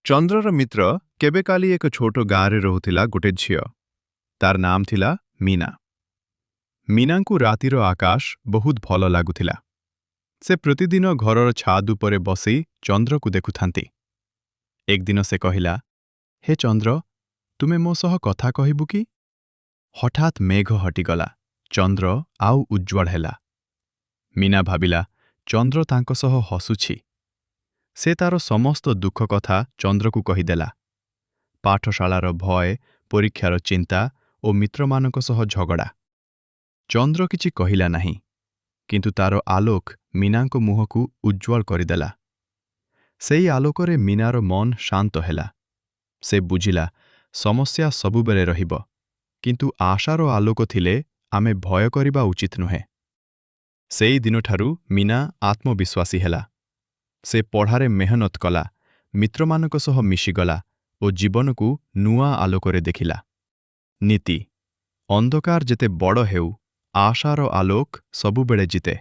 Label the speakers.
Speaker 1: ଚନ୍ଦ୍ରର ମିତ୍ର। କେବେ କାଲି ଏକ ଛୋଟ ଗାଁରେ ରହୁଥିଲା ଗୋଟେ ଝିଅ। ତାର ନାମ ଥିଲା ମୀନା। ମୀନାଙ୍କୁ ରାତିର ଆକାଶ ବହୁତ ଭଲ ଲାଗୁଥିଲା। ସେ ପ୍ରତିଦିନ ଘରର ଛାତ ଉପରେ ବସି ଚନ୍ଦ୍ରକୁ ଦେଖୁଥାନ୍ତି। ଏକଦିନ ସେ କହିଲା, "ହେ ଚନ୍ଦ୍ର, ତୁମେ ମୋ ସହ କଥା କହିବୁ କି?" ହଠାତ୍ ମେଘ ହଟିଗଲା, ଚନ୍ଦ୍ର ଆଉ ଉଜ୍ଜ୍ୱଳ ହେଲା। ମୀନା ଭାବିଲା, ଚନ୍ଦ୍ର ତାଙ୍କ ସହ ହସୁଛି। ସେ ତାର ସମସ୍ତ ଦୁଃଖ କଥା ଚନ୍ଦ୍ରକୁ କହିଦେଲା, ପାଠଶାଳାର ଭୟ, ପରୀକ୍ଷାର ଚିନ୍ତା ଓ ମିତ୍ରମାନଙ୍କ ସହ ଝଗଡ଼ା। ଚନ୍ଦ୍ର କିଛି କହିଲା ନାହିଁ, କିନ୍ତୁ ତାର ଆଲୋକ ମୀନାଙ୍କ ମୁହଁକୁ ଉଜ୍ଜ୍ୱଳ କରିଦେଲା। ସେଇ ଆଲୋକରେ ମୀନାର ମନ ଶାନ୍ତ ହେଲା। ସେ ବୁଝିଲା, ସମସ୍ୟା ସବୁବେଳେ ରହିବ, କିନ୍ତୁ ଆଶାର ଆଲୋକ ଥିଲେ ଆମେ ଭୟ କରିବା ଉଚିତ ନୁହେଁ। ସେଇ ଦିନଠାରୁ ମୀନା ଆତ୍ମବିଶ୍ୱାସୀ ହେଲା। ସେ ପଢ଼ାରେ ମେହନତ କଲା, ମିତ୍ରମାନଙ୍କ ସହ ମିଶିଗଲା ଓ ଜୀବନକୁ ନୂଆ ଆଲୋକରେ ଦେଖିଲା। ନୀତି: ଅନ୍ଧକାର ଯେତେ ବଡ଼ ହେଉ, ଆଶାର ଆଲୋକ ସବୁବେଳେ ଜିତେ।